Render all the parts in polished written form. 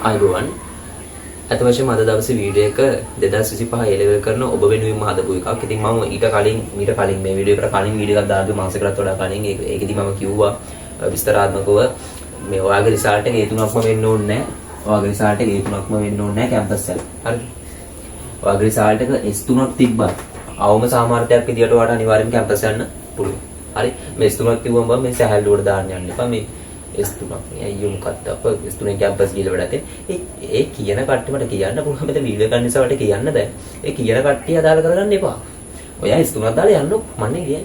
ආයුබෝවන්. අත වශයෙන්ම අද දවසේ වීඩියෝ එක 2025 A level කරන ඔබ වෙනුවෙන්ම හදපු එකක්. ඉතින් මම ඊට කලින් මේ වීඩියෝ එකට කලින් වීඩියෝ එකක් දාලා මාසෙකටත් වඩා කලින් ඒකෙදි මම කිව්වා විස්තරාත්මකව මේ ඔයාගේ රිසල්ට් එක ඒ තුනක්ම වෙන්න ඕනේ නැහැ. ඔයාගේ රිසල්ට් එක ඒ තුනක්ම වෙන්න ඕනේ නැහැ කැම්පස් වල. හරිද? ඔයාගේ රිසල්ට් එක S තුනක් තිබ්බත් අවම සාමාර්ථයක් විදියට ඔයාට අනිවාර්යෙන්ම කැම්පස් යන්න පුළුවන්. හරි? මේ S තුනක් කිව්වම බං මේ සැහැල්ලුවට දාන්න යන්න එපා. මේ S තුනක් නේ, අයියෝ, මොකක්ද අප S තුනෙන් කැම්පස් ගිහලා වැඩක් තියෙන්නේ. ඒ ඒ කියන කට්ටිය මට කියන්න පුළුවන්, මෙතන වීඩියෝ ගන්න නිසා මට කියන්න බෑ. ඒ කියන කට්ටිය අදාළ කරගන්න එපා. ඔයා S තුනක් දාලා යන්න මන්නේ කියන්නේ.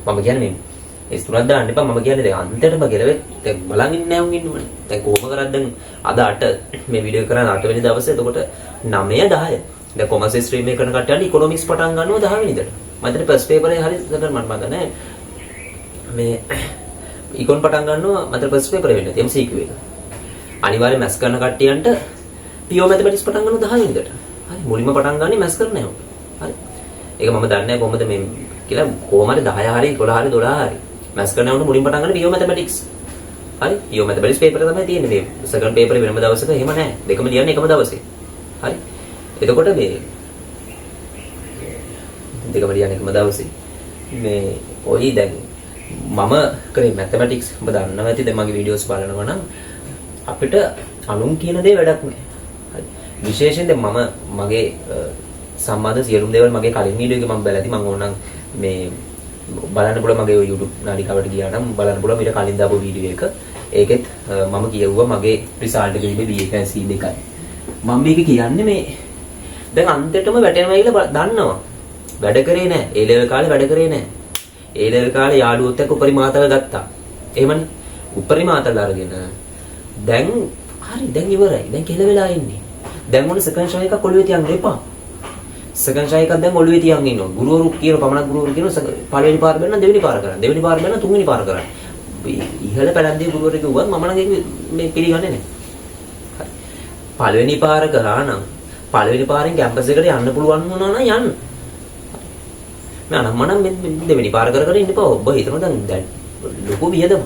මම කියන්නේ මේ S තුනක් දාන්න එපා. මම කියන්නේ දැන් අන්තිමටම ගෙලවෙත් දැන් බලන් ඉන්නේ නෑ උන් ඉන්නවනේ. දැන් කොහොම කරත් දැන් අද 8 මේ වීඩියෝ කරන 8 වෙනි දවසේ, එතකොට 9 10. දැන් කොමර්ස් ස්ට්‍රීම් එක කරන කට්ටියන්ට ඉකොනොමික්ස් පටන් ගන්නවා 10 වෙනිදාට. මම හිතන්නේ ෆස්ට් පේපර් එක හරි සෙකන්ඩ් මට මතක නෑ. මේ ඉකොන් පටන් ගන්නවා මට ෆස්ට් පේපර් වෙන්නේ නැති MCQ එක. අනිවාර්යෙන් මැත්ස් කරන කට්ටියන්ට පියෝ මැතමැටික්ස් පටන් ගන්නවා 10 වෙනිදාට. හරි, මුලින්ම පටන් ගන්නේ මැත්ස් කරන ඒවා. හරි. ඒක මම දන්නේ නැහැ කොහොමද මේ කියලා. කොහොම හරි 10 හරි 11 හරි 12 හරි මැත්ස් කරන ඒවාට මුලින්ම පටන් ගන්න පියෝ මැතමැටික්ස්. හරි, පියෝ මැතමැටික්ස් පේපර් තමයි තියෙන්නේ. මේ සෙකන්ඩ් පේපර් වෙනම දවසක එහෙම නැහැ. දෙකම ලියන්නේ එකම දවසේ. හරි. එතකොට මේ දෙකම ලියන්නේ එකම දවසේ. මේ ඔයි දැන් මම කරේ මැතමැටික්ස් ඔබ දන්නවා ඇති. දැන් මගේ වීඩියෝස් බලනවා නම් අපිට අනුන් කියන දේ වැඩක් නෑ. හරි. විශේෂයෙන් දැන් මම මගේ සම්බන්ධ සියලුම දේවල් මගේ කලින් වීඩියෝ එකේ මම බලලා ඇති. මම ඕනනම් මේ බලන්න පුළුවන්, මගේ ඔය YouTube නාලිකාවට ගියා නම් බලන්න පුළුවන් ඊට කලින් දාපු වීඩියෝ එක. ඒකෙත් මම කියවුවා මගේ රිසල්ට් එක තිබ්බේ B එකයි C දෙකයි. මම මේක කියන්නේ මේ දැන් අන්තිමටම වැටෙනවා කියලා දන්නවා. වැඩ කරේ නෑ. ඒ ලෙවල් කාලේ වැඩ කරේ නෑ. ඒ ලෙවල් කාලේ යාළුවොත් එක්ක උපරිම ආතල් ගත්තා. එහෙමනේ. උපරිම ආතල් අරගෙන දැන් හරි, දැන් ඉවරයි. දැන් කෙල වෙලා ඉන්නේ. දැන් ඔන්න සෙකන්ඩ් ට්‍රයි එකක් ඔළුවේ තියන්න එපා. සෙකන්ඩ් ට්‍රයි එකක් දැන් ඔළුවේ තියන් ඉන්නවා. ගුරුවරු කියන පමණක් ගුරුවරු කියන පළවෙනි පාර බැන්න දෙවෙනි පාර කරන්න. දෙවෙනි පාර බැන්න තුන්වෙනි පාර කරන්න. ඉහළ පැලැන්තියේ ගුරුවරයෙකු කිව්වත් මම නම් ඒක මේ පිළිගන්නේ නැහැ. හරි. පළවෙනි පාර කරා නම් පළවෙනි පාරෙන් කැම්පස් එකට යන්න පුළුවන් වුණා නම් යන්න. මේ අනම්මනම් මේ දෙවෙනි පාර කර කර ඉන්න එපා. ඔබ හිතනවා දැන් දැන් ලොකු වියදම.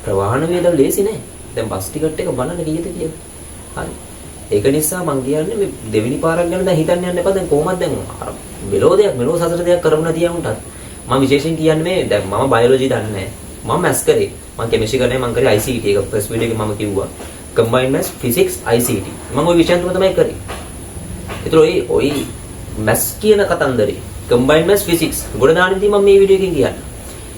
ප්‍රවාහන වියදම ලේසි නෑ. දැන් බස් ටිකට් එක බලන්න කීයද කියලා. හරි. ඒක නිසා මං කියන්නේ මේ දෙවෙනි පාරක් ගැන දැන් හිතන්න යන්න එපා. දැන් කොහොමද දැන් අර මෙලෝ දෙයක් මෙලෝ සසර දෙයක් කරමු නැති යවුන්ටත් මම විශේෂයෙන් කියන්නේ මේ දැන් මම බයොලොජි දන්නේ නෑ. මම මැත්ස් කරේ. මං කෙමිස්ට්‍රි කරේ, මං කරේ ICT එක. ෆස්ට් වීඩියෝ එකේ මම කිව්වා. කම්බයින්ඩ් මැත්ස්, ෆිසික්ස්, ICT. මං ඔය විෂයන් තුන තමයි කරේ. ඒතර ඔය ඔය මැත්ස් කියන කතන්දරේ කම්බයින්ඩ් මැත්ස් ෆිසික්ස් ගොඩ දාන ඉතින් මම මේ වීඩියෝ එකෙන් කියන්නේ.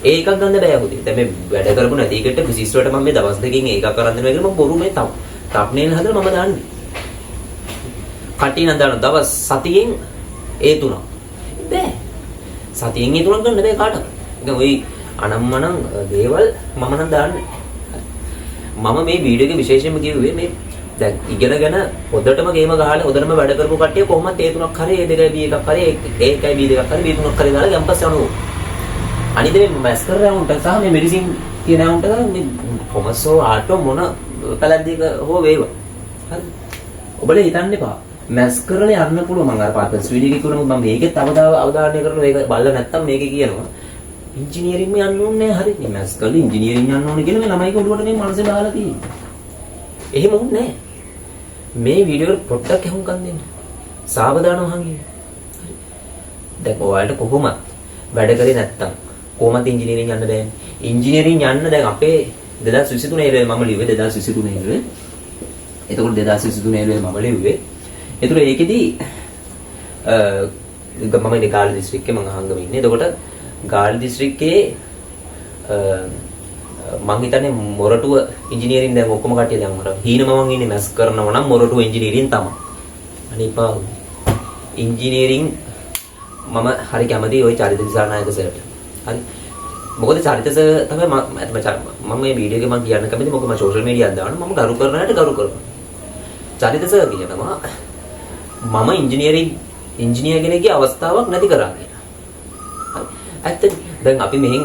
ඒ එකක් ගන්න බෑ හොදේ. දැන් මේ වැඩ කරපු නැති එකට ෆිසික්ස් වලට මම මේ දවස් දෙකකින් ඒකක් අරන් දෙනවා කියලා මම බොරු මේ තම්නේල් හදලා මම දාන්නේ. කට්ටිය නම් දාන දවස් සතියෙන් ඒ තුනක්. බෑ. සතියෙන් ඒ තුනක් ගන්න බෑ කාටවත්. දැන් ඔය අනම්මනම් දේවල් මම නම් දාන්නේ. මම මේ වීඩියෝ එකේ විශේෂයෙන්ම කිව්වේ මේ දැන් ඉගෙනගෙන හොඳටම ගේම ගහලා හොඳටම වැඩ කරපු කට්ටිය කොහොමද ඒ තුනක් හරි A දෙකයි B එකක් හරි A එකයි B දෙකක් හරි B තුනක් හරි දාලා කැම්පස් යනවා. අනිත් මේ මැත්ස් කරන උන්ට සහ මේ මෙඩිසින් කියන උන්ට මේ කොමර්ස් හෝ ආර්ට් හෝ මොන පැලැද්දක හෝ වේවා. හරි. ඔබලා හිතන්න එපා. මැත්ස් කරලා යන්න පුළුවන්. මං අර පාර්පස් වීඩියෝ එකේ කිව්වම මම මේකෙත් අවධානය කරනවා. මේක බලලා නැත්තම් මේකේ කියනවා. ඉංජිනේරින්ග්ම යන්න ඕනේ නෑ. හරි. මේ මැත්ස් කරලා ඉංජිනේරින් යන්න ඕනේ කියලා මේ ළමයිගේ ඔළුවට මේ මනසේ දාලා තියෙන්නේ. එහෙම ඕනේ නෑ. මේ වීඩියෝ එකට පොඩ්ඩක් අහුම්කන් දෙන්න. සාවධානව අහන් ඉන්න. හරි. දැන් ඔයාලට කොහොමත් වැඩ කරේ නැත්තම් කොහොමද ඉංජිනේරින් යන්න බෑනේ. ඉංජිනේරින් යන්න දැන් අපේ 2023 ඒ මම ලිව්වේ 2023 ඒ. එතකොට 2023 ඒ මම ලිව්වේ. එතකොට ඒකෙදි මම ඉන්නේ ගාල්ල දිස්ත්‍රික්කේ, මං අහංගම ඉන්නේ. එතකොට ගාල්ල දිස්ත්‍රික්කේ මං හිතන්නේ මොරටුව ඉංජිනේරින් දැන් ඔක්කොම කට්ටිය දැන් මට හීනම මං ඉන්නේ මැත්ස් කරනවා නම් මොරටුව ඉංජිනේරින් තමයි. අනේ පා ඉංජිනේරින් මම හරි කැමතියි ඔය චරිත දිසානායක සර්ට. හරි. මොකද චරිත සර් තමයි මම මේ වීඩියෝ එකේ මං කියන්න කැමති, මොකද මම සෝෂල් මීඩියා එකක් දානවා, මම ගරු කරන අයට ගරු කරනවා. චරිත සර් කියනවා මම ඉංජිනේරින් ඉංජිනේර් කෙනෙක්ගේ අවස්ථාවක් නැති කරා කියලා. හරි. ඇත්ත දැන් අපි මෙහෙන්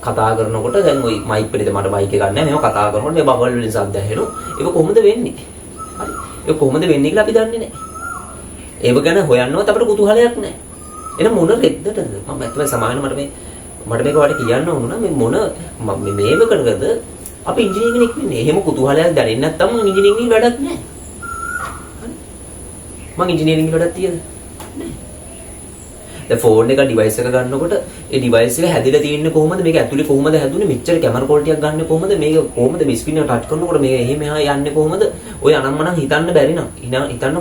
කතා කරනකොට දැන් ඔය මයික් පිළිද මට මයික් එකක් නැහැ. මේව කතා කරනකොට මේ බබල් වලින් සද්ද ඇහෙනවා. ඒක කොහොමද වෙන්නේ? හරි. ඒක කොහොමද වෙන්නේ කියලා අපි දන්නේ නැහැ. ඒව ගැන හොයන්නවත් අපිට කුතුහලයක් නැහැ. එහෙනම් මොන රෙද්දටද? මම ඇත්තටම සමාන මට මේ මට මේක ඔයාලට කියන්න ඕන නම් මේ මොන මේ මේවකටද අපි ඉංජිනේර කෙනෙක් වෙන්නේ. එහෙම කුතුහලයක් දැනෙන්නේ නැත්නම් මං ඉංජිනේරින් වැඩක් නෑ. හරි. මං ඉංජිනේරින් වැඩක් තියද? නෑ. දැන් ෆෝන් එක ඩිවයිස් එක ගන්නකොට ඒ ඩිවයිස් එක හැදිලා තියෙන්නේ කොහොමද? මේක ඇතුලේ කොහොමද හැදුනේ? මෙච්චර කැමරා ක්වොලිටි එකක් ගන්න කොහොමද? මේක කොහොමද මේ ස්ක්‍රීන් එක ටච් කරනකොට මේක එහෙම එහා යන්නේ කොහොමද? ඔය අනම්මනම් හිතන්න බැරි නම් හිතන්න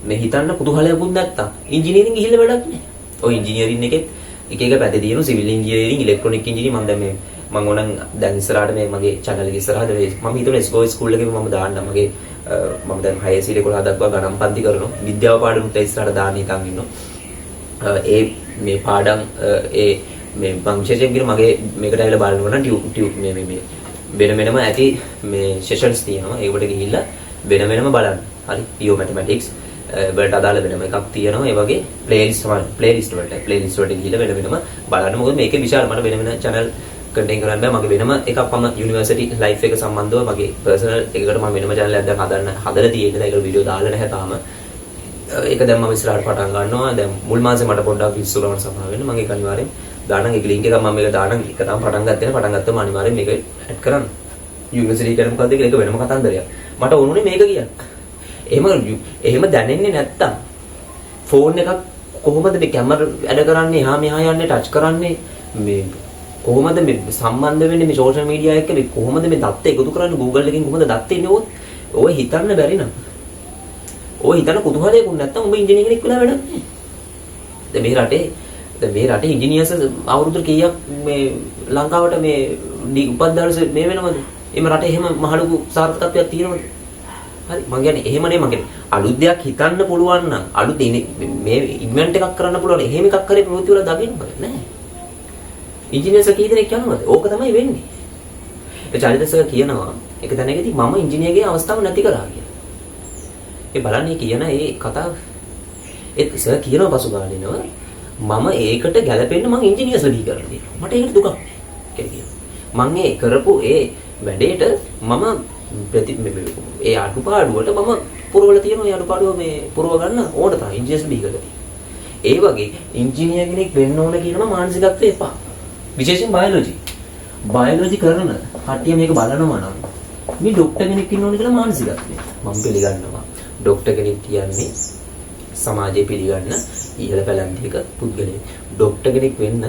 මේ හිතන්න කුතුහලයකුත් නැත්තම් ඉංජිනේරින් ගිහිල්ලා වැඩක් නෑ. ඔය ඉංජිනේරින් එකෙත් එක එක පැති තියෙනවා. සිවිල් ඉංජිනේරින්, ඉලෙක්ට්‍රොනික ඉංජිනේරින්. මම දැන් මේ මං ඕනනම් දැන් ඉස්සරහට මේ මගේ චැනල් එක ඉස්සරහට මේ මම හිතුවේ එස්ගෝ ස්කූල් එකේ මම දාන්න මගේ මම දැන් 6 සිට 11 දක්වා ගණන් පන්ති කරනවා. විද්‍යාව පාඩමුත් ඉස්සරහට දාන්න හිතන් ඉන්නවා. ඒ මේ පාඩම් ඒ මේ මං විශේෂයෙන් කියන මගේ මේකට ඇවිල්ලා බලනවා නම් ටියු ටියු මේ මේ මේ වෙන වෙනම ඇති මේ සෙෂන්ස් තියෙනවා. ඒකට ගිහිල්ලා වෙන වෙනම බලන්න. හරි. පියෝ මැතමැටික්ස් වලට අදාළ වෙනම එකක් තියෙනවා. ඒ වගේ ප්ලේලිස්ට් තමයි ප්ලේලිස්ට් වලට ප්ලේලිස්ට් වලට ගිහිල්ලා වෙන වෙනම බලන්න. මොකද මේකේ විශාල මට වෙන වෙන චැනල් කන්ටෙන්ට් කරන්න බෑ. මගේ වෙනම එකක් මම යුනිවර්සිටි ලයිෆ් එක සම්බන්ධව මගේ පර්සනල් එකකට මම වෙනම චැනල් එකක් දැන් හදන්න හදලා තියෙන්නේ. ඒකට වීඩියෝ දාලා නැහැ තාම. ඒක දැන් මම ඉස්සරහට පටන් ගන්නවා. දැන් මුල් මාසේ මට පොඩ්ඩක් විශ්සුරවන්න සමා වෙන්න. මම ඒක අනිවාර්යෙන් දානම්. ඒක ලින්ක් එකක් මම මේක දානම්. ඒක තාම පටන් ගත්තේ නෑ. පටන් ගත්තම අනිවාර්යෙන් මේක ඇඩ් කරන්න. යුනිවර්සිටි කියන්නේ මොකද්ද කියලා ඒක වෙනම කතන්දරයක්. මට ඕනුනේ මේක කියන්න. එහෙම එහෙම දැනෙන්නේ නැත්තම් ෆෝන් එකක් කොහොමද මේ කැමරා වැඩ කරන්නේ, එහා මෙහා යන්නේ, ටච් කරන්නේ, මේ කොහොමද මේ සම්බන්ධ වෙන්නේ මේ සෝෂල් මීඩියා එක්ක, මේ කොහොමද මේ දත්ත එකතු කරන්නේ, Google එකෙන් කොහොමද දත්ත එන්නේ, ඔය හිතන්න බැරි නම්, ඔය හිතන්න කුතුහලයකුත් නැත්තම් උඹ ඉංජිනේර කෙනෙක් වෙලා වැඩක් නෑ. දැන් මේ රටේ ඉංජිනේර්ස් අවුරුදු කීයක් මේ ලංකාවට මේ උපද්දාලා මේ වෙනවද? එහෙම රටේ එහෙම මහ ලොකු සාර්ථකත්වයක් තියෙනවද? හරි, මං කියන්නේ එහෙම නෙමෙයි. මං කියන්නේ අලුත් දෙයක් හිතන්න පුළුවන් නම්, අලුත් මේ ඉන්වෙන්ට් එකක් කරන්න පුළුවන්, එහෙම එකක් හරි ප්‍රවෘත්ති වල දකින්න බෑ නෑ. ඉංජිනේර්ස් කී දෙනෙක් යනවද? ඕක තමයි වෙන්නේ. ඒ චරිත සර් කියනවා එක තැනකදී මම ඉංජිනේර්ගේ අවස්ථාව නැති කරා කියලා. ඒ බලන්නේ කියන ඒ කතාව. ඒත් සර් කියනවා පසු කාලීනව මම ඒකට ගැලපෙන්න මං ඉංජිනේර්ස්ලා බිහි කරලා තියෙනවා. මට ඒකට දුකක් නෑ කියලා කියනවා. මං ඒ කරපු ඒ වැඩේට මම ප්‍රති ඒ අඩුපාඩුවට මම පුරවලා තියෙනවා. ඒ අඩුපාඩුව මේ පුරව ගන්න ඕන තරම් ඉංජිනේර්ස් බිහි කරලා තියෙනවා. ඒ වගේ ඉංජිනේර් කෙනෙක් වෙන්න ඕන කියනම මානසිකත්වය එපා. විශේෂයෙන් බයොලොජි. බයොලොජි කරන කට්ටිය මේක බලනවා නම් මේ ඩොක්ටර් කෙනෙක් ඉන්න ඕන කියලා මානසිකත්වය. මම පිළිගන්නවා. ඩොක්ටර් කෙනෙක් කියන්නේ සමාජය පිළිගන්න ඉහළ පැලැන්තියක පුද්ගලයෙක්. ඩොක්ටර් කෙනෙක් වෙන්න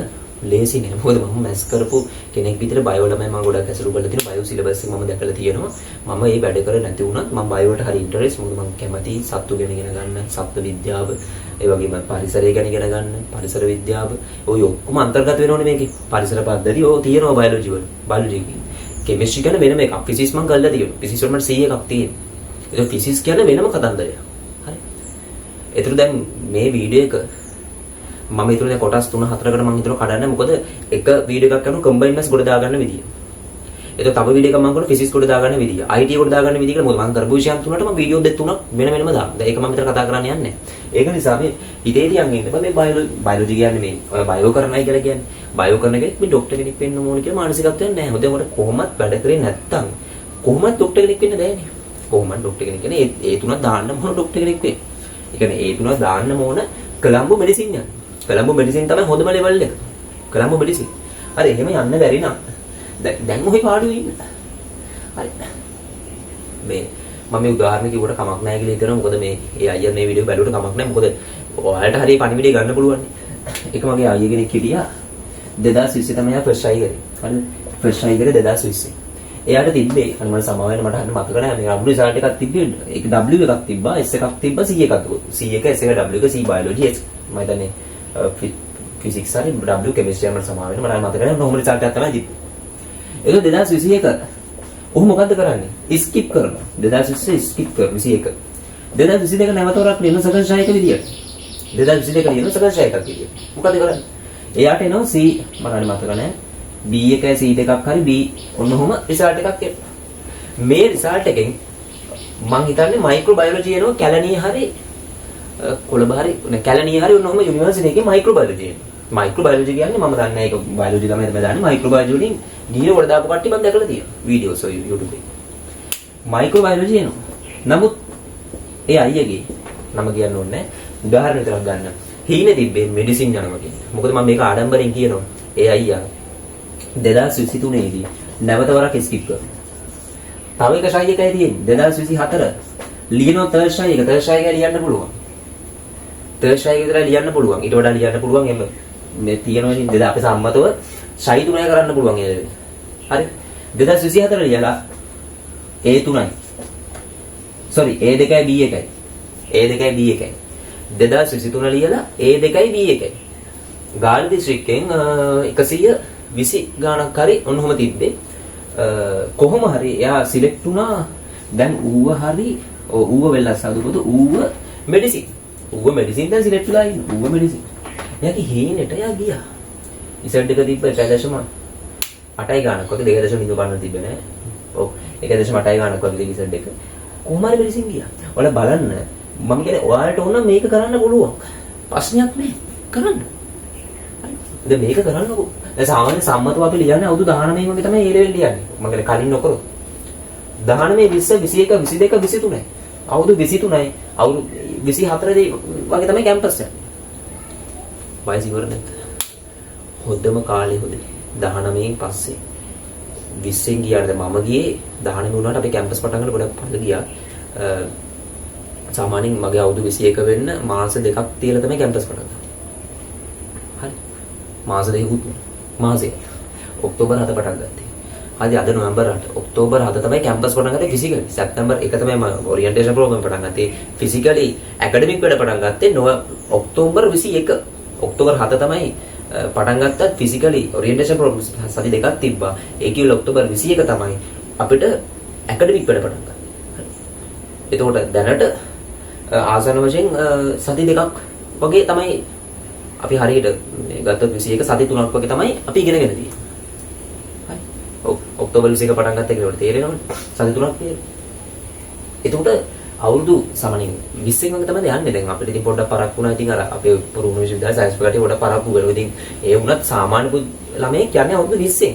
ලේසි නෑ. මොකද මම මැත්ස් කරපු කෙනෙක් විතර බයෝ ළමයි මම ගොඩක් ඇසුරු කරලා තියෙනවා. බයෝ සිලබස් එක මම දැකලා තියෙනවා. මම මේ වැඩ කර නැති වුණත් මම බයෝ වලට හරි ඉන්ටරෙස්ට්. මොකද මම කැමති සත්තු ගැන ඉගෙන ගන්න, සත්ව විද්‍යාව, ඒ වගේම පරිසරය ගැන ඉගෙන ගන්න, පරිසර විද්‍යාව. ඔය ඔක්කොම අන්තර්ගත වෙනවනේ මේකේ. පරිසර පද්ධති ඔය තියෙනවා බයොලොජි වල. බයොලොජි එකේ. කෙමිස්ට්‍රි කියන්නේ වෙනම එකක්. ෆිසික්ස් මම කරලා තියෙනවා. ෆිසික්ස් වල මට C එකක් තියෙනවා. ඒක ෆිසික්ස් කියන්නේ වෙනම කතන්දරයක්. හරි. ඒතර දැන් මේ වීඩියෝ එක මම හිතුවා දැන් කොටස් 3 4කට මම හිතුවා කඩන්න. මොකද එක වීඩියෝ එකක් කරනවා කම්බයින් මැත්ස් ගොඩ දාගන්න විදිය. ඒතර තව වීඩියෝ එකක් මම කරනවා ෆිසික්ස් ගොඩ දාගන්න විදිය. IT ගොඩ දාගන්න විදිය කියලා. මොකද මම කරපු විෂයන් තුනට මම වීඩියෝ දෙක තුනක් වෙන වෙනම දානවා. දැන් ඒක මම විතර කතා කරන්න යන්නේ නැහැ. ඒක නිසා මේ හිතේ තියන් ඉන්න බෑ මේ බයොලොජි කියන්නේ මේ ඔය බයෝ කරනයි කියලා කියන්නේ. බයෝ කරන කෙනෙක් මේ ඩොක්ටර් කෙනෙක් වෙන්න ඕන කියලා මානසිකත්වයක් නැහැ. හොඳ උඹට කොහොමත් වැඩ කරේ නැත්තම් කොහොමත් ඩොක්ටර් කෙනෙක් වෙන්න බෑනේ. කොහොමත් ඩොක්ටර් කෙනෙක් කියන්නේ ඒ තුනක් දාන්න ඕන ඩොක්ටර් කෙනෙක් වෙන්න. ඒ කියන්නේ ඒ තුනක් දාන්න ඕන කොළඹ මෙඩිසින් යන්න. කොළඹ මෙඩිසින් තමයි හොඳම ලෙවල් එක. කොළඹ මෙඩිසින්. හරි, එහෙම යන්න බැරි නම් දැන් දැන් ඔහි පාඩුවේ ඉන්න. හරි. මේ මම මේ උදාහරණ කිව්වට කමක් නැහැ කියලා හිතනවා. මොකද මේ ඒ අයියා මේ වීඩියෝ බැලුවට කමක් නැහැ. මොකද ඔයාලට හරිය පණිවිඩය ගන්න පුළුවන්. ඒක මගේ අයියා කෙනෙක් හිටියා. 2020 තමයි එයා ෆස්ට් ට්‍රයි කරේ. හරිද? ෆස්ට් ට්‍රයි කරේ 2020. එයාට තිබ්බේ අනේ මට සමා වෙන්න මට හරියට මතක නෑ මේ අඩු රිසල්ට් එකක් තිබ්බේ. ඒක W එකක් තිබ්බා, S එකක් තිබ්බා, C එකක් තිබ්බා. C එක, S එක, W එක, C biology, S මම හිතන්නේ ෆිසික්ස් හරි W chemistry මට සමා වෙන්න මට හරියට මතක නෑ. නෝමල් රිසල්ට් එකක් තමයි තිබ්බේ. ඒක 2021 ඔහු මොකද්ද කරන්නේ? ස්කිප් කරනවා. 2020 ස්කිප් කරනවා 21. 2022 නැවත වරක් ලියන සෙකන්ඩ් ට්‍රයි එක විදියට. 2022 ලියන සෙකන්ඩ් ට්‍රයි එකක් විදියට. මොකද්ද කරන්නේ? එයාට එනවා C මට හරි මතක නෑ. B එකයි C දෙකක් හරි B ඔන්න ඔහොම රිසල්ට් එකක් එනවා. මේ රිසල්ට් එකෙන් මං හිතන්නේ මයික්‍රෝ බයොලොජි එනවා කැලණිය හරි කොළඹ හරි නෑ කැලණිය හරි ඔන්න ඔහොම යුනිවර්සිටි එකේ මයික්‍රෝ බයොලොජි එනවා. මයික්‍රෝ බයොලොජි කියන්නේ මම දන්නේ ඒක බයොලොජි තමයි තමයි දන්නේ. මයික්‍රෝ බයොලොජි වලින් ගිහින් ගොඩ දාපු කට්ටිය මම දැකලා තියෙනවා වීඩියෝස් ඔය YouTube එකේ. මයික්‍රෝ බයොලොජි එනවා. නමුත් ඒ අයියගේ නම කියන්න ඕනේ නෑ. උදාහරණ විතරක් ගන්න. හීනේ තිබ්බේ මෙඩිසින් යනවා කියන්නේ. මොකද මම මේක ආඩම්බරෙන් කියනවා. ඒ අයියා 2023 දී නැවත වරක් ස්කිප් කරනවා. තව එක ෂයි එකයි තියෙන්නේ 2024 ලියනවා තර්ඩ් ෂයි එක. තර්ඩ් ෂයි එක ලියන්න පුළුවන්. තර්ඩ් ෂයි එක විතරයි ලියන්න පුළුවන්. ඊට වඩා ලියන්න පුළුවන් එම මේ තියෙනවා ඉතින් දෙද අපේ සම්මතව ෂයි තුනයි කරන්න පුළුවන් ඒ. හරි. 2024 ලියලා A තුනයි. සෝරි, A දෙකයි B එකයි. A දෙකයි B එකයි. 2023 ලියලා A දෙකයි B එකයි. ගාල්ල දිස්ත්‍රික්කයෙන් 120 ගාණක් හරි ඔන්නෝම තිබ්බේ. කොහොම හරි එයා සිලෙක්ට් වුණා. දැන් ඌව හරි, ඔව්, ඌව වෙල්ලස් අදුපොතු ඌව මෙඩිසින්. ඌව මෙඩිසින් දැන් සිලෙක්ට් වෙලා ඉන්න. ඌව මෙඩිසින්. එයාගේ හේනට එයා ගියා. ඉසඩ් එක තිබ්බ 1.8යි ගාණක් වගේ, 2.05 තිබ්බේ නෑ. ඔව්, 1.8යි ගාණක් වගේ ඉසඩ් එක. කොහොම හරි මෙඩිසින් ගියා. ඔයාලා බලන්න, මම කියන්නේ ඔයාලට ඕන මේක කරන්න පුළුවන්. ප්‍රශ්නයක් නෑ. කරන්න. දැන් මේක කරන්නකෝ. දැන් සාමාන්‍ය සම්මතව අපි ලියන්නේ අවුරුදු 19 වගේ තමයි ඒ ලෙවල් ලියන්නේ. මම කියන්නේ කලින් නොකරොත්. 19, 20, 21, 22, 23යි. අවුරුදු 23යි, අවුරුදු 24 දී වගේ තමයි කැම්පස් යන්නේ. වයස ඉවර නැද්ද? හොඳම කාලේ හොඳේ. 19න් පස්සේ 20න් ගියාට මම ගියේ 19 වුණාට අපි කැම්පස් පටන් ගන්න ගොඩක් පහළ ගියා. සාමාන්‍යයෙන් මගේ අවුරුදු 21 වෙන්න මාස දෙකක් තියලා තමයි කැම්පස් පටන් ගන්නේ. හරි. මාස දෙකකුත් නෑ. මාසයක්. ඔක්තෝබර් 7 පටන් ගත්තේ. හරි, අද නොවැම්බර් 8. ඔක්තෝබර් 7 තමයි කැම්පස් පටන් ගත්තේ ෆිසිකලි. සැප්තැම්බර් 1 තමයි මම ඔරියන්ටේෂන් ප්‍රෝග්‍රෑම් පටන් ගත්තේ. ෆිසිකලි ඇකඩමික් වැඩ පටන් ගත්තේ ඔක්තෝබර් 21. ඔක්තෝබර් 7 තමයි පටන් ගත්තත් ෆිසිකලි ඔරියන්ටේෂන් ප්‍රෝග්‍රෑම් සති දෙකක් තිබ්බා. ඒ කිව්ල ඔක්තෝබර් 21 තමයි අපිට ඇකඩමික් වැඩ පටන් ගත්තේ. හරි. එතකොට දැනට ආසන්න වශයෙන් සති දෙකක් වගේ තමයි අපි හරියට මේ ගත්තොත් 21 සති තුනක් වගේ තමයි අපි ඉගෙනගෙන තියෙන්නේ. හරි. ඔව්, ඔක්තෝබර් 21 පටන් ගත්ත කියලා තේරෙනවනේ. සති තුනක් තියෙනවා. එතකොට අවුරුදු සාමාන්‍යයෙන් 20 වගේ තමයි යන්නේ. දැන් අපිට ඉතින් පොඩ්ඩක් පරක්කු වුණා. ඉතින් අර අපේ රුහුණු විශ්වවිද්‍යාලේ සයන්ස් ෆැකල්ටි පොඩ්ඩක් පරක්කු කරනවා. ඉතින් ඒ වුණත් සාමාන්‍ය ළමයෙක් යන්නේ අවුරුදු 20න්.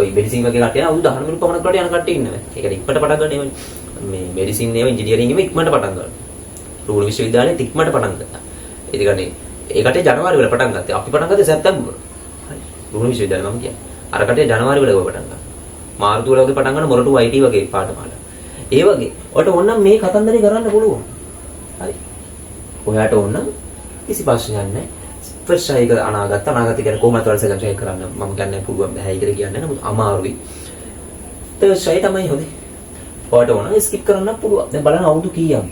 ඔය මෙඩිසින් වගේ කට්ටිය අවුරුදු 19 පමණක් වලට යන කට්ටිය ඉන්නවා. ඒ කියන්නේ ඉක්මනට පටන් ගන්න ඒවනේ. මේ මෙඩිසින් ඒවා ඉංජිනේරින් ඒවා ඉක්මනට පටන් ගන්නවා. රුහුණු විශ්වවිද්‍යාලෙත් ඉක්මනට පටන් ගත්තා. ඒ කියන්නේ ඒ කට්ටිය ජනවාරි වල පටන් ගත්තේ. අපි පටන් ගත්තේ සැප්තැම්බර්. හරි. රුහුණු විශ්වවිද්‍යාලේ මම කියන්නේ. අර කට්ටිය ජනවාරි වල පටන් ගන්නවා. මාර්තු වල වගේ පටන් ගන්න මොරටු IT වගේ පාඨමාලා. ඒ වගේ ඔයාලට ඕන නම් මේ කතන්දරේ කරන්න පුළුවන්. හරි. ඔයාට ඕන නම් කිසි ප්‍රශ්නයක් නැහැ. ෆස්ට් ට්‍රයි එක අනාගත අනාගත කියන්නේ කොහොමද ඔයාලා සෙකන්ඩ් ට්‍රයි කරන්න මම කියන්නේ පුළුවන් බැහැ කියලා කියන්නේ, නමුත් අමාරුයි. තර්ඩ් ට්‍රයි තමයි හොඳේ. ඔයාට ඕන නම් ස්කිප් කරන්නත් පුළුවන්. දැන් බලන්න අවුරුදු කීයක්ද?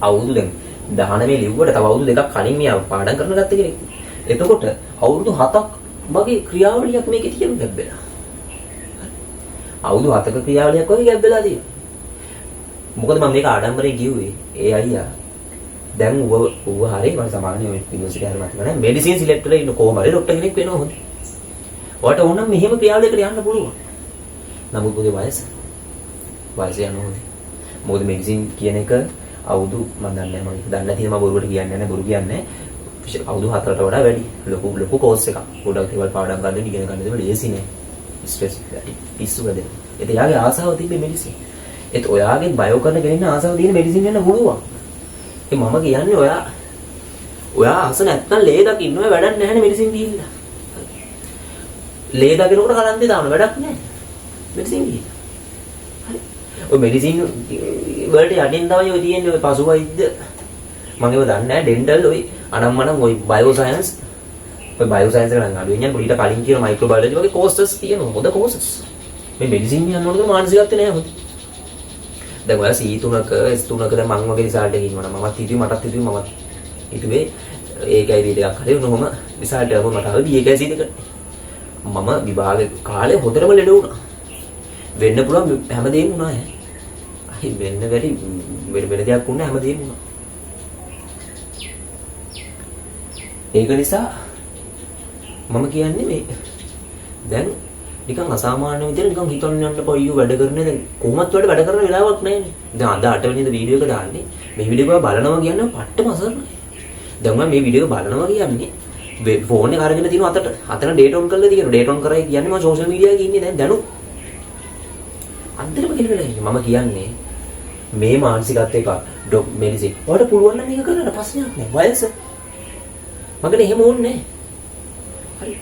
අවුරුදු දැන් 19 ලිව්වට තව අවුරුදු දෙකක් කලින් මෙයා පාඩම් කරන ගත්ත කෙනෙක්. එතකොට අවුරුදු 7ක් වගේ ක්‍රියාවලියක් මේකේ තියෙන ගැබ් වෙලා. අවුරුදු 7ක ක්‍රියාවලියක් වගේ ගැබ් වෙලා තියෙනවා. මොකද මම මේක ආඩම්බරයෙන් කිව්වේ, ඒ අයියා දැන් ඌව ඌව හරි මම සාමාන්‍ය ඔය යුනිවර්සිටි හරි මතක නැහැ, මෙඩිසින් සිලෙක්ට් වෙලා ඉන්න කොහොම හරි ඩොක්ටර් කෙනෙක් වෙනවා හොඳ. ඔයාට ඕන නම් මෙහෙම ක්‍රියාවලියකට යන්න පුළුවන්. නමුත් ඔගේ වයස වයස යනවා හොඳ. මොකද මෙඩිසින් කියන එක අවුරුදු මම දන්නේ නැහැ, මම ඒක දන්නේ නැති මම බොරුවට කියන්නේ නැහැ, බොරු කියන්නේ නැහැ. අවුරුදු 4ට වඩා වැඩි ලොකු ලොකු කෝස් එකක්. ගොඩක් දේවල් පාඩම් ගන්න ඉගෙන ගන්න දේවල් ලේසි නෑ. ස්ට්‍රෙස් වැඩි. පිස්සු වැදෙනවා. ඒත් එයාගේ ආසාව තිබ්බේ මෙඩිසින්. ඒත් ඔයාගේ බයෝ කරන කෙනෙක් නම් ආසාව තියෙන මෙඩිසින් වෙන්න පුළුවන්. ඒ මම කියන්නේ ඔයා ඔයා ආස නැත්තම් ලේ දකින්න ඔය වැඩක් නැහැනේ මෙඩිසින් ගිහිල්ලා. ලේ දකින්නකොට කලන්තේ දාන වැඩක් නැහැ. මෙඩිසින් ගිහිල්ලා. හරි. ඔය මෙඩිසින් වලට යටින් තමයි ඔය තියෙන්නේ ඔය පසු වෛද්‍ය. මම ඒව දන්නේ නැහැ, ඩෙන්ටල් ඔය අනම්මනම් ඔය බයෝ සයන්ස්, ඔය බයෝ සයන්ස් එක නම් අඩුවෙන් යන ඊට කලින් කියන මයික්‍රෝබයොලොජි වගේ කෝසස් තියෙනවා, හොඳ කෝසස්. මේ මෙඩිසින් යන්න ඕනද මානසිකත්වය නෑ හොඳ. දැන් ඔයා C3ක S3ක දැන් මං වගේ රිසල්ට් එකකින් ඉන්නවා නම් මමත් හිතුවේ, මටත් හිතුවේ, මමත් හිතුවේ ඒකයි B දෙකක් හරි ඔහොම රිසල්ට් එකක් මට ආවේ B එකයි C දෙක. මම විභාග කාලේ හොඳටම ලෙඩ වුණා. වෙන්න පුළුවන් හැමදේම වුණා ඈ. අහි වෙන්න බැරි වෙන වෙන දෙයක් වුණා, හැමදේම වුණා. ඒක නිසා මම කියන්නේ මේ දැන් නිකන් අසාමාන්‍ය විදිහට නිකන් හිතන්න යන්න එපා, අයියෝ වැඩ කරන්නේ දැන් කොහොමත් වැඩ වැඩ කරන වෙලාවක් නැහැනේ. දැන් අද 8 වෙනිදා වීඩියෝ එක දාන්නේ. මේ වීඩියෝ එක බලනවා කියන්නේ පට්ටම අසරණයි. දැන් මම මේ වීඩියෝ එක බලනවා කියන්නේ ෆෝන් එක අරගෙන තියෙන අතට අතන ඩේටා ඔන් කරලා තියෙනවා. ඩේටා ඔන් කරයි කියන්නේ මම සෝෂල් මීඩියා එකේ ඉන්නේ දැන් දැනු. අන්තිමට කෙලවෙලා ඉන්නේ. මම කියන්නේ මේ මානසිකත්වය එපා. ඩොක් මෙඩිසින්. ඔයාලට පුළුවන් නම් මේක කරන්න ප්‍රශ්නයක් නෑ. වයස. මගට එහෙම ඕනේ නෑ. හරි.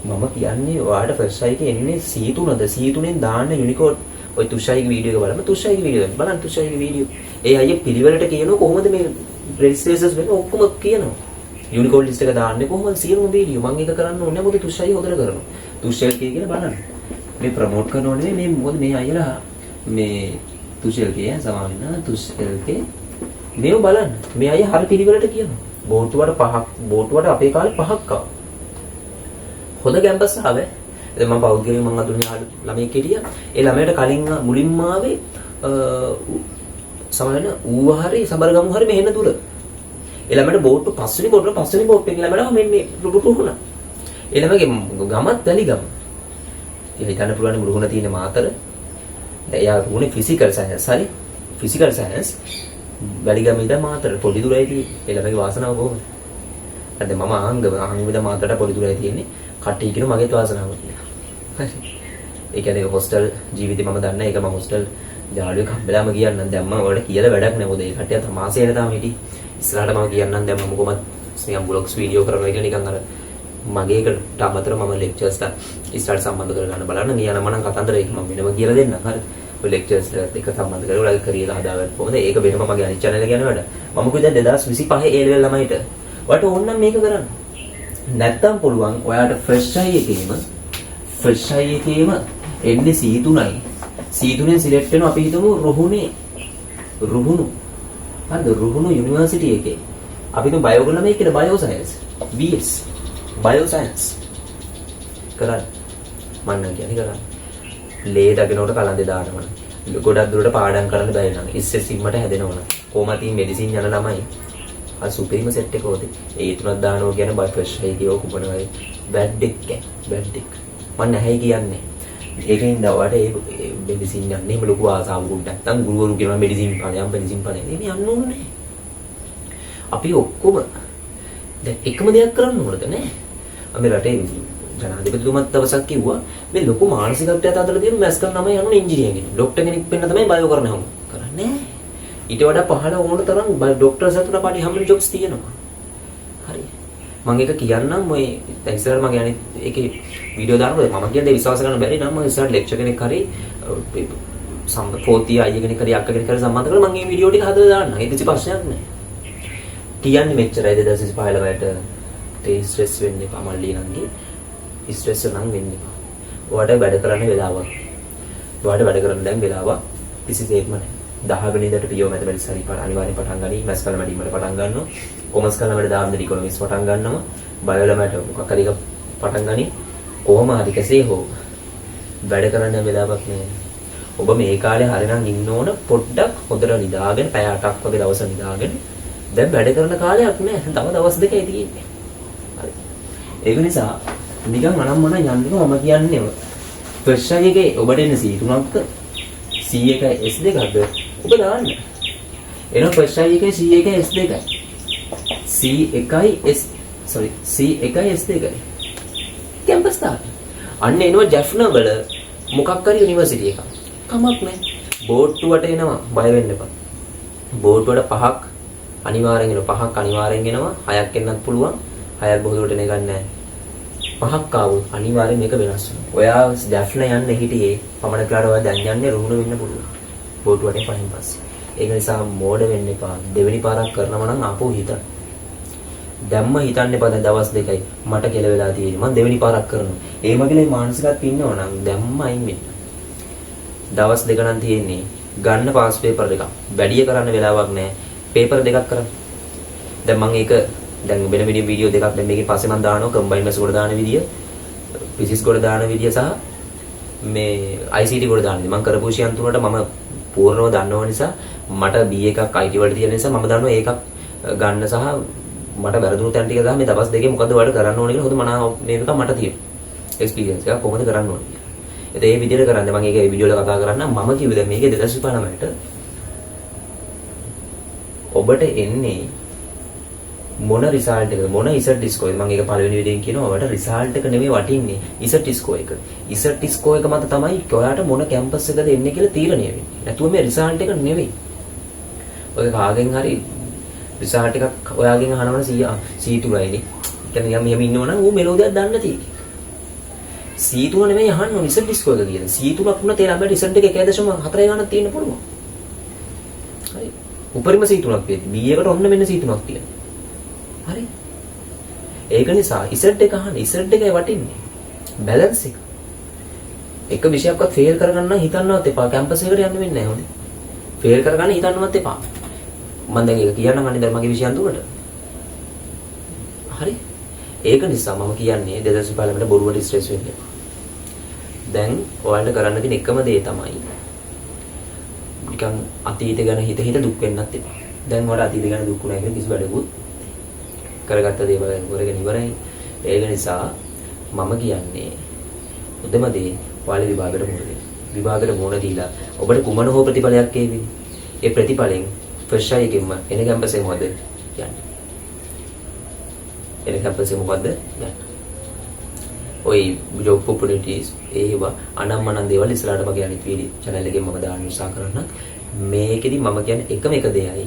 මම කියන්නේ ඔයාලට ෆස්ට් ට්‍රයි එකේ එන්නේ C3ද, C3ෙන් දාන්න යුනිකෝඩ්. ඔය තුෂායිගේ වීඩියෝ එක බලන්න, තුෂායිගේ වීඩියෝ එක බලන්න, තුෂායිගේ වීඩියෝ. ඒ අයියා පිළිවෙලට කියනවා කොහොමද මේ රෙජිස්ට්‍රේෂන්ස් වෙන්නේ ඔක්කොම කියනවා. යුනිකෝඩ් ලිස්ට් එක දාන්නේ කොහොමද සියලුම වීඩියෝ. මං ඒක කරන්න ඕනේ මොකද තුෂායි හොදට කරනවා. තුෂායි කියලා බලන්න. මේ ප්‍රමෝට් කරනව නෙමෙයි මේ, මොකද මේ අයියලා මේ තුෂෙල්ගේ සමා වෙන්න, තුෂෙල්ගේ මේව බලන්න. මේ අයියා හරි පිළිවෙලට කියනවා. බෝට්ටුවට පහක්, බෝට්ටුවට අපේ කාලේ පහක් ආවා. හොඳ කැම්පස් ආවේ. ඉතින් මම පෞද්ගලිකව මං අඳුරන ළමයෙක් හිටියා. ඒ ළමයාට කලින් මුලින්ම ආවේ සමහරවිට ඌව හරි සබරගමු හරි මෙහෙන දුර. ඒ ළමයාට බෝට්ටු පස්වෙනි බෝට්ටුව, පස්වෙනි බෝට්ටුවෙන් ළමයාට මෙන්න මේ රුහුණ. ඒ ළමයාගේ ගමත් වැලිගම. ඉතින් හිතන්න පුළුවන් රුහුණ තියෙන මාතර. දැන් එයා රුහුණේ ෆිසිකල් සයන්ස් හරි. ෆිසිකල් සයන්ස් වැලිගම ඉඳන් මාතර පොඩි දුරයි තියෙන්නේ. ඒ ළමයාගේ වාසනාව කොහොමද? දැන් මම ආංගම ආංගම ඉඳන් මාතරට පොඩි දුරයි තියෙන්නේ. කට්ටිය කියනවා මගේත් වාසනාව කියලා. හරි. ඒ කියන්නේ හොස්ටල් ජීවිතේ මම දන්නේ ඒක, මම හොස්ටල් යාළුවෙක් හම්බෙලාම කියන්නම්. දැන් මම ඔයාලට කියලා වැඩක් නෑ, මොකද ඒ කට්ටිය තමාසේන තාම හිටියේ. ඉස්සරහට මම කියන්නම්. දැන් මම කොහොමද නිකන් බ්ලොග්ස් වීඩියෝ කරනවා කියලා නිකන් අර මගේ එකට අමතරව මම ලෙක්චර්ස් ලා ඉස්සරහට සම්බන්ධ කරගන්න බලන්න. ගියා නම් මම කතන්දර ඒක මම වෙනම කියලා දෙන්නම්. හරි. ඔය ලෙක්චර්ස් එක සම්බන්ධ කරලා ඔයාලගේ කරියර් හදාගන්න කොහොමද? ඒක වෙනම මගේ අනිත් චැනල් එක යන වැඩ. මම කිව්වා දැන් 2025 ඒ ලෙවල් ළමයිට ඔයාලට ඕන නම් මේක කරන්න. නැත්තම් පුළුවන් ඔයාට ෆස්ට් ට්‍රයි එකේම එන්නේ C3යි. C3ෙන් සිලෙක්ට් වෙනවා අපි හිතමු රුහුණේ, රුහුණු. හරිද? රුහුණු යුනිවර්සිටි එකේ. අපි හිතමු බයෝ කරන ළමයි කියලා bio science. BS bio science කරන්න. මං නම් කියන්නේ කරන්න. ලේ දකින්නකොට කලන්දේ දානවනම්, ගොඩක් දුරට පාඩම් කරන්න බැරි නම්, ස්ට්‍රෙස් ඉම්මට හැදෙනවනම්, කොහොමද ඉතින් මෙඩිසින් යන ළමයි අර සුපිරිම සෙට් එක හොදේ. ඒ තුනක් දානවා කියන්නේ බයි ෆස්ට් එකේ ඔය කුමන වගේ බෑඩ් එක, බෑඩ් එක. මං නැහැයි කියන්නේ. ඒකෙන් ඔයාලට ඒ මෙඩිසින් යන්නේ එහෙම ලොකු ආසාවකුත් නැත්තම් ගුරුවරු කියනවා මෙඩිසින් ඵලයන්, මෙඩිසින් ඵලයන්. එහෙම යන්න ඕනේ නැහැ. අපි ඔක්කොම දැන් එකම දෙයක් කරන්න ඕනද නෑ. අපි රටේ ජනාධිපතිතුමත් දවසක් කිව්වා මේ ලොකු මානසිකත්වයක් හදලා තියෙන මැස් කරන ළමයි යන්න ඉංජිනේරින් කෙනෙක්. ඩොක්ටර් කෙනෙක් වෙන්න තමයි බයෝ කරන හැම. කරන්නේ නෑ. ඊට වඩා පහළ ඕන තරම් ඩොක්ටර්ස් අතර පඩි හම්බෙන ජොබ්ස් තියෙනවා. හරි. මම ඒක කියන්නම්, ඔය දැන් ඉස්සරහට මගේ අනිත් ඒකේ වීඩියෝ දානකොට මම කියන දේ විශ්වාස කරන්න බැරි නම් මම ඉස්සරහට ලෙක්චර් කෙනෙක් හරි ෆෝර්ත් ඉයර් අයියා කෙනෙක් හරි අක්කා කෙනෙක් හරි සම්බන්ධ කරලා මම මේ වීඩියෝ ටික හදලා දාන්නම්. ඒක කිසි ප්‍රශ්නයක් නෑ. කියන්නේ මෙච්චරයි, 2025 ළමයට තේ ස්ට්‍රෙස් වෙන්න එපා මල්ලි නංගි. ස්ට්‍රෙස් නම් වෙන්න එපා. ඔයාට වැඩ කරන්න වෙලාවක්. ඔයාට වැඩ කරන්න දැන් වෙලාවක් කිසිසේත්ම නෑ. 10 වෙනිදාට පියෝ මැතමැටික්ස් හරි අනිවාර්යෙන් පටන් ගනි. මැත්ස් කළම වැඩිමට පටන් ගන්නවා. කොමර්ස් කළම වැඩ දාන්න ඉකොනොමික්ස් පටන් ගන්නවා. බයෝ ළමයට මොකක් හරි එකක් පටන් ගනි. කොහොම හරි කෙසේ හෝ වැඩ කරන්න වෙලාවක් නෑ. ඔබ මේ කාලේ හරිනම් ඉන්න ඕන පොඩ්ඩක් හොඳට නිදාගෙන, පැය 8ක් වගේ දවස නිදාගෙන. දැන් වැඩ කරන කාලයක් නෑ. තව දවස් දෙකයි තියෙන්නේ. හරි. ඒක නිසා නිකන් අනම්මන යන්නක මම කියන්නේ ෆස්ට් ට්‍රයි එකේ ඔබට එන්නේ C3ක්ද C1 S2ක්ද ඔබ දාන්න. එනවා ෆස්ට් ට්‍රයි එකේ C1 S2යි. C1යි S, sorry, C1 S2යි. Campus දාන්න. අන්න එනවා ජැෆ්නා වල මොකක් හරි යුනිවර්සිටි එකක්. කමක් නැහැ. බෝට්ටුවට එනවා, බය වෙන්න එපා. බෝට්ටුවට පහක් අනිවාර්යෙන් එනවා. පහක් අනිවාර්යෙන් එනවා. හයක් එන්නත් පුළුවන්. හයක් බොහෝ දුරට එන එකක් නෑ. පහක් ආවොත් අනිවාර්යෙන් මේක වෙනස් වෙනවා. ඔයා ජැෆ්නා යන්න හිටියේ පමණ කාට ඔයා දැන් යන්නේ රුහුණ වෙන්න පුළුවන්. බෝට්ටුවට පහෙන් පස්සේ. ඒක නිසා මෝඩ වෙන්න එපා. දෙවෙනි පාරක් කරනවා නම් ආපහු හිතන්න. දැම්ම හිතන්න එපා දැන් දවස් දෙකයි මට කෙල වෙලා තියෙන්නේ. මං දෙවෙනි පාරක් කරනවා. එහෙම කියලා මේ මානසිකත්වය ඉන්නවා නම් දැම්ම අයින් වෙන්න. දවස් දෙක නම් තියෙන්නේ. ගන්න පාස් පේපර් එකක්. වැඩි කරන්න වෙලාවක් නෑ. පේපර් දෙකක් කරන්න. දැන් මං ඒක දැන් වෙන වෙන වීඩියෝ දෙකක් දැන් මේකෙන් පස්සේ මං දානවා, කම්බයින් මැත්ස් කොට දාන විදිය, ෆිසික්ස් කොට දාන විදිය සහ මේ ICT කොට දාන විදිය. මං කරපු විෂයන් තුනට මම පූර්ණව දන්නව නිසා, මට B එකක් IT වලට තියෙන නිසා මම දන්නවා ඒකක් ගන්න සහ මට වැරදුණු තැන් ටික සහ මේ දවස් දෙකේ මොකද ඔයාලට කරන්න ඕනේ කියලා හොඳ මනා මේක මට තියෙනවා. එක්ස්පීරියන්ස් එකක් කොහොමද කරන්න ඕනේ කියලා. ඉතින් ඒ විදිහට කරන්න මම ඒක ඒ වීඩියෝ වල කතා කරන්න. මම කිව්වේ දැන් මේකේ 2025ට ඔබට එන්නේ මොන රිසල්ට් එකද, මොන ඉසට් ස්කෝර් එකද? මම ඒක පළවෙනි වීඩියෝ එකෙන් කියනවා, ඔයාලට රිසල්ට් එක නෙමෙයි වටින්නේ, ඉසට් ස්කෝර් එක. ඉසට් ස්කෝර් එක මත තමයි ඔයාලට මොන කැම්පස් එකද එන්නේ කියලා තීරණය වෙන්නේ. නැතුව මේ රිසල්ට් එක නෙමෙයි. ඔය කාගෙන් හරි රිසල්ට් එකක් ඔයාගෙන් අහනවනේ 100 C3යිනේ. ඒ කියන්නේ නිකන් මෙහෙම ඉන්නවනම් ඌ මෙලෝ දෙයක් දන්න තියෙන්නේ. C3 නෙමෙයි අහන්න ඕනේ Z score එක කියන. C3ක් වුණත් ඒ ළමයාට Z එක 1.4 ගානක් තියෙන්න පුළුවන්. හරි. උපරිම C3ක් වෙද්දි B එකට ඔන්න මෙන්න C3ක් තියෙනවා. හරි. ඒක නිසා Z එක අහන්න, Z එකයි වටින්නේ. බැලන්ස් එක. එක විෂයක්වත් ෆේල් කරගන්න නම් හිතන්නවත් එපා. කැම්පස් එකට යන්න වෙන්නේ නැහැ හොඳේ. ෆේල් කරගන්න හිතන්නවත් එපා. මම දැන් ඒක කියන්නම් අනේ දැන් මගේ විෂයන් දුන්නට. හරි. ඒක නිසා මම කියන්නේ 2025ට බොරුවට ස්ට්‍රෙස් වෙන්න එපා. දැන් ඔයාලට කරන්න තියෙන එකම දේ තමයි නිකන් අතීත ගැන හිත හිත දුක් වෙන්නත් එපා. දැන් ඔයාලට අතීත ගැන දුක් වුණා කියලා කිසි වැඩකුත් කරගත්ත දේවල් දැන් කරගෙන ඉවරයි. ඒක නිසා මම කියන්නේ හොඳම දේ ඔයාලා විභාගයට මුහුණ දෙන්න. විභාගයට මුහුණ දීලා ඔබට කුමන හෝ ප්‍රතිඵලයක් ඒවිද? ඒ ප්‍රතිඵලෙන් ෆස්ට් ට්‍රයි එකෙන්ම එන කැම්පස් එක මොකද යන්න. එන කැම්පස් එක මොකද්ද යන්න. ඔය ජොබ් ඔපචුනිටිස් ඒවා අනම්මනම් දේවල් ඉස්සරහට මගේ අනිත් වීඩියෝ චැනල් එකෙන් මම දාන්න උත්සාහ කරන්නම්. මේකෙදි මම කියන්නේ එකම එක දෙයයි.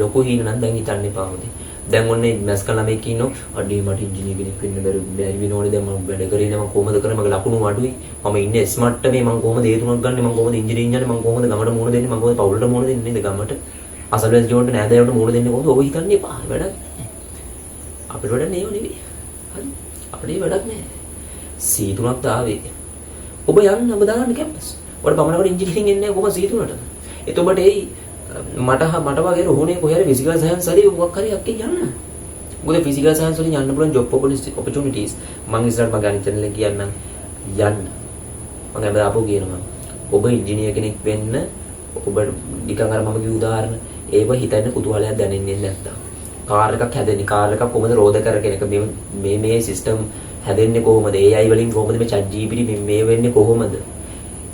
ලොකු හීන නම් දැන් හිතන්න එපා හොඳේ. දැන් ඔන්නේ මැස් කරන ළමයෙක් ඉන්නෝ, අඩේ මට ඉංජිනේර කෙනෙක් වෙන්න බැරි බැරි වෙනවනේ, දැන් මම වැඩ කරේ නෑ, මම කොහොමද කරන්නේ, මගේ ලකුණු අඩුයි, මම ඉන්නේ S මට්ටමේ, මම කොහොමද ඒ තුනක් ගන්නෙ, මම කොහොමද ඉංජිනේරින් යන්නේ, මම කොහොමද ගමට මුහුණ දෙන්නේ, මම කොහොමද පවුලට මුහුණ දෙන්නේ නේද, ගමට අසල්වැසි ජීවන්ට නෑදෑයන්ට මුහුණ දෙන්නේ කොහොමද? ඔබ හිතන්න එපා. වැඩක් නෑ. අපිට වැඩක් නෑ ඒව නෙවෙයි. හරි, අපිට ඒ වැඩක් නෑ. C තුනක් ආවේ ඔබ යන්න, ඔබ දාන්න කැම්පස්. ඔබට පමණකට ඉංජිනේරින් එන්නේ නෑ කොහොමද C තුනට. ඒත් ඔබට එයි මට මට වගේ රුහුණේ කොහේ හරි ෆිසිකල් සයන්ස් හරි මොකක් හරි අක්කේ යන්න. මොකද ෆිසිකල් සයන්ස් වලින් යන්න පුළුවන් ජොබ් ඔපචුනිටිස් මං ඉස්සරහට මගේ අනිත් චැනල් එකේ කියන්නම් යන්න. මං හැමදාම ආපහු කියනවා. ඔබ ඉංජිනේර් කෙනෙක් වෙන්න ඔබ නිකන් අර මම කිව්ව උදාහරණ ඒව හිතන්න කුතුහලයක් දැනෙන්නේ නැත්තම්. කාර් එකක් හැදෙන්නේ, කාර් එකක් කොහොමද රෝද කරගෙන එක මේ මේ මේ සිස්ටම් හැදෙන්නේ කොහොමද, AI වලින් කොහොමද මේ chat GPT මේ මේ වෙන්නේ කොහොමද,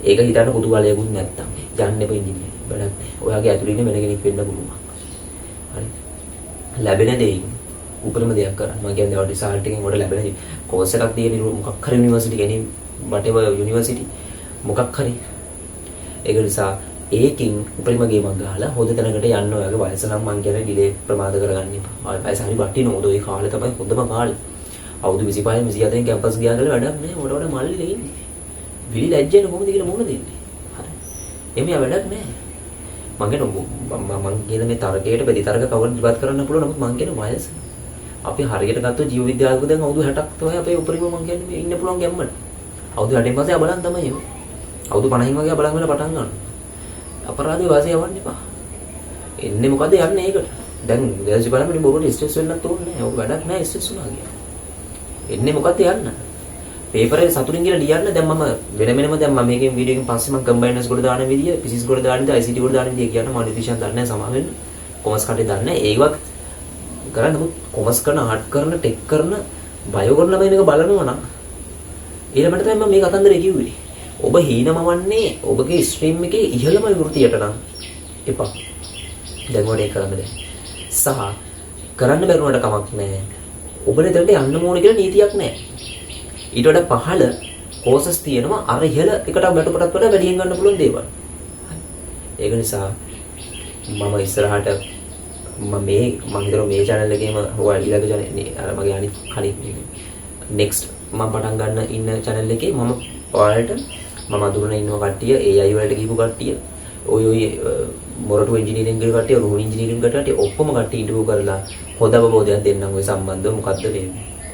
ඒක හිතන්න කුතුහලයකුත් නැත්තම් යන්න එපා ඉංජිනේර්. වැඩක් නෑ. ඔයාගේ ඇතුළේ ඉන්න වෙන කෙනෙක් වෙන්න පුළුවන්. හරි. ලැබෙන දෙයින් උපරිම දෙයක් කරන්න. මම කියන්නේ ඔයාලට රිසල්ට් එකෙන් ඔයාලට ලැබෙන කෝස් එකක් තියෙන මොකක් හරි යුනිවර්සිටි ගැනීම, whatever university මොකක් හරි. ඒක නිසා ඒකින් උපරිම ගේමක් ගහලා හොඳ තැනකට යන්න ඔයාගේ වයස නම් මං කියන්නේ ඩිලේ ප්‍රමාද කරගන්න එපා. ඔයාගේ වයස හරි වටිනවා. ඔය කාලේ තමයි හොඳම කාලේ. අවුරුදු 25 24 කැම්පස් ගියා කියලා වැඩක් නෑ. ඔයාලට වඩා මල්ලිලා ඉන්නේ. විලි ලැජ්ජ වෙන කොහොමද කියලා මුහුණ දෙන්නේ. හරි. එමේ වැඩක් නෑ. මං කියන මං කියන මේ තර්කයට ප්‍රතිතර්ක කවුරුත් ඉවත් කරන්න පුළුවන්. නමුත් මං කියන වයස අපි හරියට ගත්තොත් ජීව විද්‍යාවක දැන් අවුරුදු 60ක් තමයි අපේ උපරිම මං කියන්නේ මේ ඉන්න පුළුවන් ගැම්මට. අවුරුදු 60න් පස්සේ අබලන් තමයි ඔය. අවුරුදු 50න් වගේ අබලන් වෙලා පටන් ගන්නවා. අපරාධේ වයස යවන්න එපා. එන්නේ මොකද යන්නේ ඒකට. දැන් දැන් බලන්න මේ බොරුවට ස්ට්‍රෙස් වෙන්නත් ඕනේ නෑ. ඔක වැඩක් නෑ ස්ට්‍රෙස් වුණා කියලා. එන්නේ මොකද්ද යන්න. පේපර් එක සතුටින් කියලා ලියන්න. දැන් මම වෙන වෙනම දැන් මම මේකෙන් වීඩියෝ එකෙන් පස්සේ මම කම්බයිනර්ස් කොට දාන විදිය, ෆිසික්ස් කොට දාන විදිය, ICT කොට දාන විදිය කියන්න. මම න්‍යුට්‍රිෂන් දන්නේ නැහැ සමහර වෙන්න. කොමර්ස් කටේ දන්නේ නැහැ. ඒවත් කරන්න. නමුත් කොමර්ස් කරන, ආර්ට් කරන, ටෙක් කරන, බයෝ කරන ළමයි මේක බලනවා නම් ඒ ළමයට තමයි මම මේ කතන්දරේ කිව්වේ. ඔබ හීනමවන්නේ ඔබගේ ස්ට්‍රීම් එකේ ඉහළම වෘත්තියට නම් එපා. දැන් ඔයාලට ඒක කරන්න බැහැ. සහ කරන්න බැරුණාට කමක් නැහැ. ඔබට එතනට යන්න ඕන කියලා නීතියක් නැහැ. ඊට වඩා පහළ කෝසස් තියෙනවා අර ඉහළ එකට වැටුපටත් වඩා වැඩියෙන් ගන්න පුළුවන් දේවල්. ඒක නිසා මම ඉස්සරහට මම මේ මම හිතනවා මේ channel එකේම ඔයා ඊළඟ channel අර මගේ අනිත් කලින් නෙක්ස්ට් මම පටන් ගන්න ඉන්න channel එකේ මම ඔයාලට මම අඳුරන ඉන්නවා කට්ටිය, AI වලට ගිහපු කට්ටිය, ඔය ඔය මොරටු ඉංජිනේරින් ගිය කට්ටිය, රුහුණු ඉංජිනේරින් ගිය කට්ටිය, ඔක්කොම කට්ටිය ඉන්ටර්විව් කරලා හොඳ අවබෝධයක් දෙන්නම් ඔය සම්බන්ධව. මොකද්ද මේ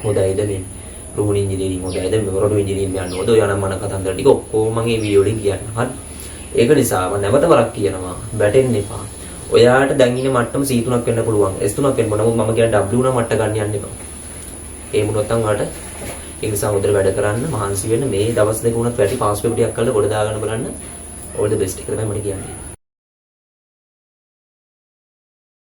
හොඳයිද, මේ රුහුණු ඉංජිනේරින් හොඳයිද, මොරටු ඉංජිනේරින් යන්න හොඳ, ඔය අනම්මන කතන්දර ටික ඔක්කොම මම මේ වීඩියෝ වලින් කියන්න. හරි. ඒක නිසා මම නැවත වරක් කියනවා, වැටෙන්න එපා. ඔයාට දැන් ඉන්න මට්ටම C තුනක් වෙන්න පුළුවන්, S තුනක් වෙන්න පුළුවන්. නමුත් මම කියන්නේ W නම් මට්ට ගන්න යන්න එපා. ඒ වුණොත් නම් ඔයාට. ඒ නිසා හොඳට වැඩ කරන්න, මහන්සි වෙන්න. මේ දවස් දෙක වුණත් වැඩි පාස් පේපර් ටිකක් කරලා ගොඩ දාගන්න බලන්න. All the best. ඒක තමයි මට කියන්නේ.